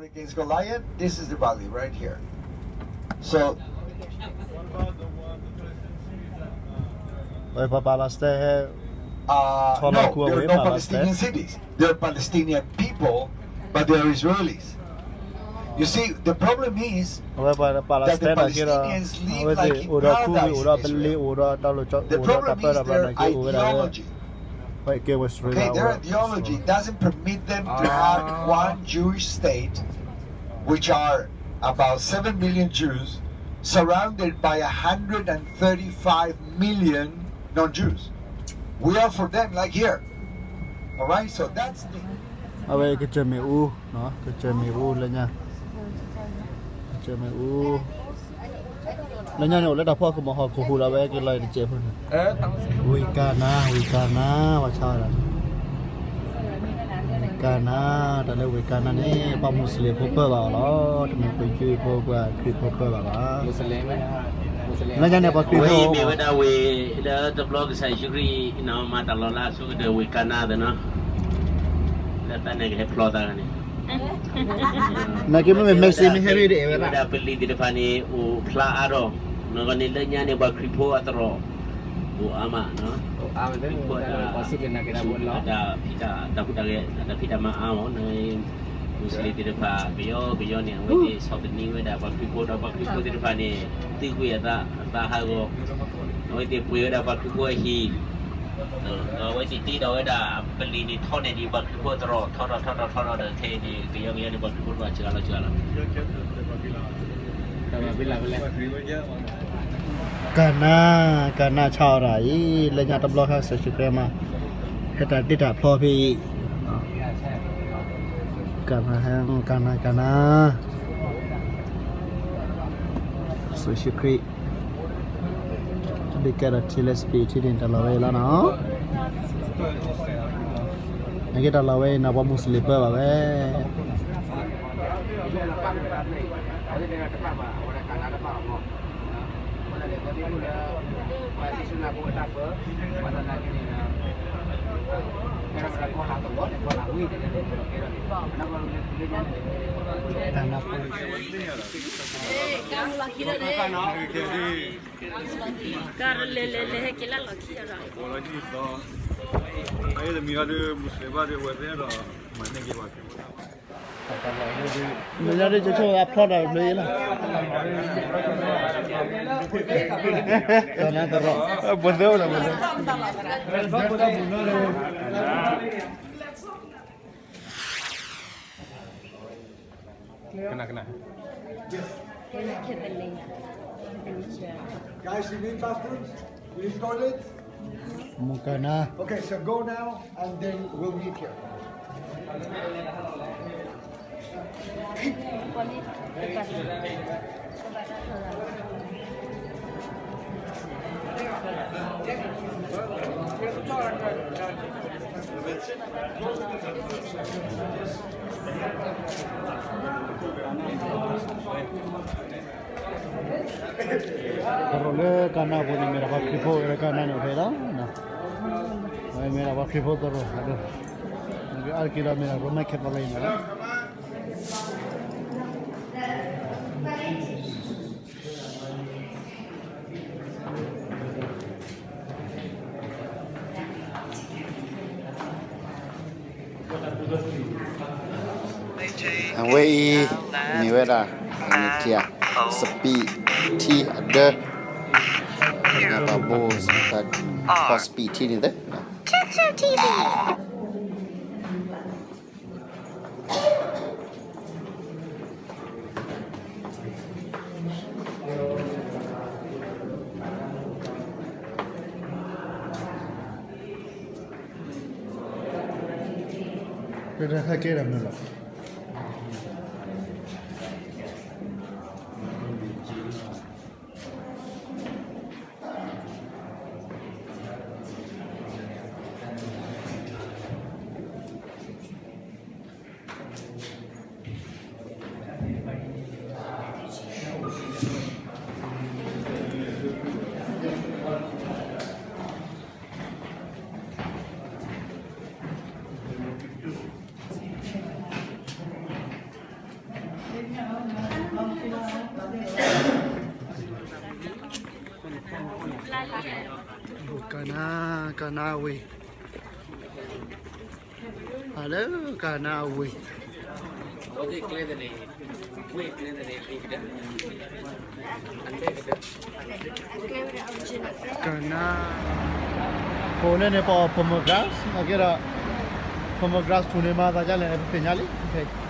Against Goliath, this is the valley right here. So, ဝဲပှၤ Palestine ဟဲ uh, no, they're not Palestinian cities. They're Palestinian people, but they're Israelis. You see, the problem is အဝဲပှၤ Palestine ဒီးက့ဒီး Palestinians live like in paradise in Israel. အဝဲသ့ၣ်အိၣ်ဒီးခူအိၣ်ဒီးပလ့အိၣ်ဒီးတၢ်လိၤကၠီ The problem is their ideology. Okay, their ideology doesn't permit them to have one Jewish state, which are about seven million Jews, surrounded by a hundred and thirty-five million non-Jews. We are for them, like here. All right, so that's the အဝဲကစၢၢ်မ့ၣ်အူ, ကစၢၢ်မ့ၣ်အူလၢညါ, ကစၢၢ်မ့ၣ်အူ လၢညါန့ၣ် အိၣ်လၢတၢ်ဖီခိၣ်မီၤဟီၣ်ခိၣ်ဟူးလီၤဝဲက့ၤလီၤတစဲးဖိန့ၣ်, ဝ့ၢ်ကါနါ ဝ့ၢ်ကါနါ ပှၤဆါဝဲဒၣ်, ဝ့ၢ်ကါနါ, တၢ်လၢဝ့ၢ်ကါနါန့ၣ် ပှၤမူးစလ့ၣ်ဖိပၢဘၣ်အီၤလီၤ, တမ့ၢ်ပှၤယူဒၤဖိ ပှၤခရံာ်ဖိပၢဘၣ်ဘၣ်. လၢညါန့ၣ် ပှၤခရံာ်ဖိ ဝဲအံၤမ့ၢ်ဝဲဒၣ်ဝ့ၢ် လၢတဘျီကစၢ်ယ့ၣ်ၡူးခရံာ် မၤတၢ်လီၤလၢအဆိကတၢၢ်ဝ့ၢ်ကါနါသ့ၣ်နီၤ, လၢတၢ်န့ၣ်ကဟဲဖျီသးန့ၣ် နာ်က့မ့မ့ၢ် Messi မ့ၢ်ဟဲရ့ၣ်ဒ်အဝဲဒၣ် ဝဲဒၣ်ပလံၤသ့ၣ်တဖၣ်န့ၣ် အိၣ်ဖျါအါထီၣ်, နဂီၢ်န့ၣ်လၢညါန့ၣ် ပှၤခရံာ်ဖိအသရိာ် အိၣ်အါမး, ခရံာ်ဖိအတၢ် တၢ်ဖံးတၢ် တၢ်ဟူးတၢ်ဂဲၤ တၢ်ဖံးတၢ်မၤအါမး, မူးစလ့ၣ်သ့ၣ်တဖၣ် ပယီၤပယီၤန့ၣ် အဝဲသ့ၣ်ဆီၣ်သနံးဝဲဒၣ်ပှၤခရံာ်ဖိဒီးပှၤခရံာ်ဖိသ့ၣ်တဖၣ်န့ၣ် သုးကွံာ်အသး အသးဟးဂီၤ, အဝဲသ့ၣ်ပှ့ၤဝဲဒၣ်ပှၤခရံာ်ဖိအဟံၣ် ဒီးအဝဲသ့ၣ်တ့ဒီးဝဲဒၣ်ပလံၤန့ၣ်ထီန့ၢ်ဒံးပှၤခရံာ်ဖိသရိာ် ထီထီၣ်ထီထီၣ်ထီထီၣ်ဒီးခဲအံၤန့ၣ် ကယီကယီန့ၣ် ပှၤခရံာ်ဖိတဖၣ်စှၤလီၤစှၤလီၤ ကနၤ ကနၤဆါအီၤတၢ်အံၤ လၢညါတဘျီခါ စီၤၡံၣ်ခရံာ်မး ဟဲတၢ်တ့တၢ်ဖျီဖဲအံၤ ကနၤ ကနၤ ကနၤ စီၤၡံၣ်ခရံာ် ဒ်ကဲဒီးထံလၢစပံးထံန့ၣ် တၢ်လီၢ်ဝဲအံၤလီၤနီၤ နက့တၢ်လီၢ်ဝဲအံၤနီၤ ပှၤမူးစလ့ၣ်ပၢဘၣ်ဝဲ ကါလဲၤလဲၤလဲၤဟဲက့ၤလၢလီၢ်ခံအီၤဒီး မ့ၢ်ဒ်ကဆိၣ်အဖျီဒီးဘျုးအံၤလီၤ တၢ်နါသရိာ် ပှၤသၢအိၣ်ဒီးပှၤသၢ ကနၤ ကနၤ Guys, you need bathrooms? You need toilets? မူကနၤ Okay, so go now and then we'll meet here. သရိာ်လၢကါနါအပူၤန့ၣ် မ့ၢ်ဒၣ်ပှၤခရံာ်ဖိလၢကါနါန့ၣ် အိၣ်ဖဲလီၤ. မ့ၢ်ဒၣ်ပှၤခရံာ်ဖိသရိာ်အဒိ အါတက့ၢ်ဒီးမ့ၢ်ဒၣ် Roman Catholic န့ၣ်လီၤ. အဝဲအံၤ မ့ၢ်ဝဲဒၣ် မ့ၢ်ထံ စပံးထံအဒၢ တၢ်ဘိ တၢ်ခီစပံးထံန့ၣ်သ့ တၢ်တၢ်ဟဲကဲတၢ်မနုၤလီၤ. တၢ် ကနၣ်, ကနၣ်ဝ့ၢ်, ဟးလၢကနၣ်ဝ့ၢ်, ကနၣ်, ပအိၣ်န့ၣ်န့ၣ် ပအီၣ် pomegranate အကဲဒီး pomegranate ထူၣ်န့ၣ်မၤသးဒ်လဲၣ်န့ၣ် ပသ့ၣ်ညါလံ.